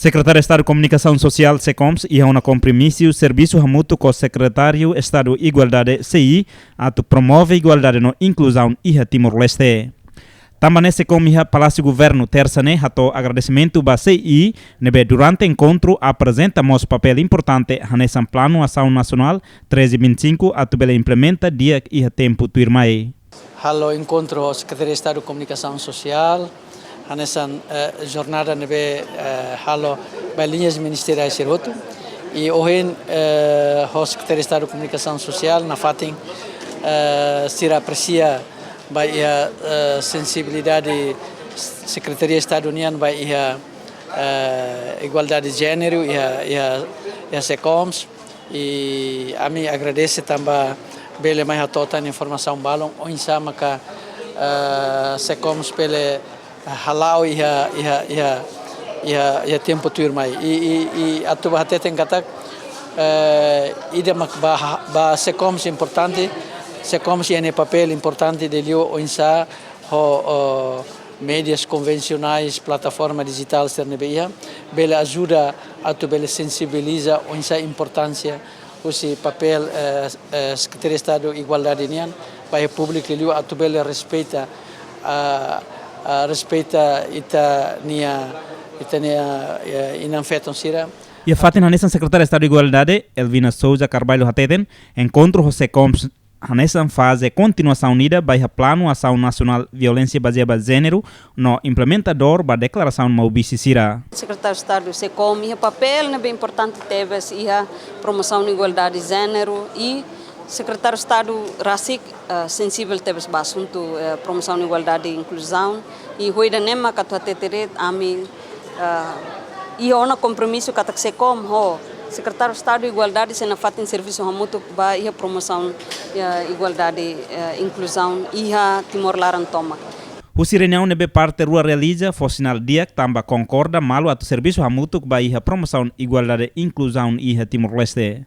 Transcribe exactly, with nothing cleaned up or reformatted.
Sekretáriu Estadu Komunikasaun Sosiál, SEKOMS, iha ona kompromisu servisu hamutuk ho Sekretáriu Estadu Igualdade, SEI, atu promove igualdade no inkluzaun iha Timor-Leste. Tanba ne'e SEKOMS iha Palásiu Governu, Tersa ne'e, hato'o agradesimentu ba SEI, ne'ebé durante enkontru aprezenta mós papél importante hanesan Planu Asaun Nasionál treze vinte e cinco atu bele implementa di'ak iha tempu tuirmai. Halo enkontru ho Sekretáriu Estadu Komunikasaun Sosiál, hanesan, eh, jornada ne'ebé, eh, halo ba liñas ministeriais sira hotu. I ohin, eh, ho Sekretáriu Estadu Komunikasaun Sosiál, nafatin, eh, sira apresia ba iha, eh, sensibilidade Sekretaria Estadu nian ba iha, eh, igualdade jéneru, iha, iha, iha SEKOMS. I ami agradese tanba bele mai hato'o tan informasaun balun, oinsá maka, eh, SEKOMS bele hala'o iha, iha, iha, iha, iha tempu tuirmai. I, i, i atu ba hateten katak, eh, ida mak ba, ba SEKOMS importante, SEKOMS iha nia papél importante liuliu oinsá ho, ho médias konvensionais, plataforma dijitál sira ne'ebé iha, bele ajuda atu bele sensibiliza oinsá importánsia husi papél, eh, eh, Sekretáriu Estadu Igualdade nian ba iha públiku liu atu bele respeita, ah, ah, respeita ita-nia, ita-nia, eh, inan-feton sira. Iha fatin hanesan Sekretária Estadu Igualdade, Elvina Sousa Carvalho hateten, enkontru ho SEKOMS hanesan faze kontinuasaun ida ba iha Planu Asaun Nasionál Violénsia Bazeada ba Jéneru no implementadór ba deklarasaun maubisi sira. Sekretáriu Estadu SEKOMS iha papél ne'ebé importante tebes iha promosaun igualdade jéneru i Sekretáriu Estadu rasik, eh, sensivel tebes ba asuntu, eh, promosaun igualdade inkluzaun. I ho ida-ne'e mak atu hatete de'it ami, eh, iha ona kompromisu katak SEKOMS ho Sekretáriu Estadu Igualdade sei nafatin servisu hamutuk ba iha promosaun, eh, igualdade, eh, inkluzaun iha Timor laran tomak. Husi reuniaun ne'ebé parte rua realiza fó sinál di'ak tanba konkorda malu atu servisu hamutuk ba iha promosaun igualdade inkluzaun iha Timor-Leste.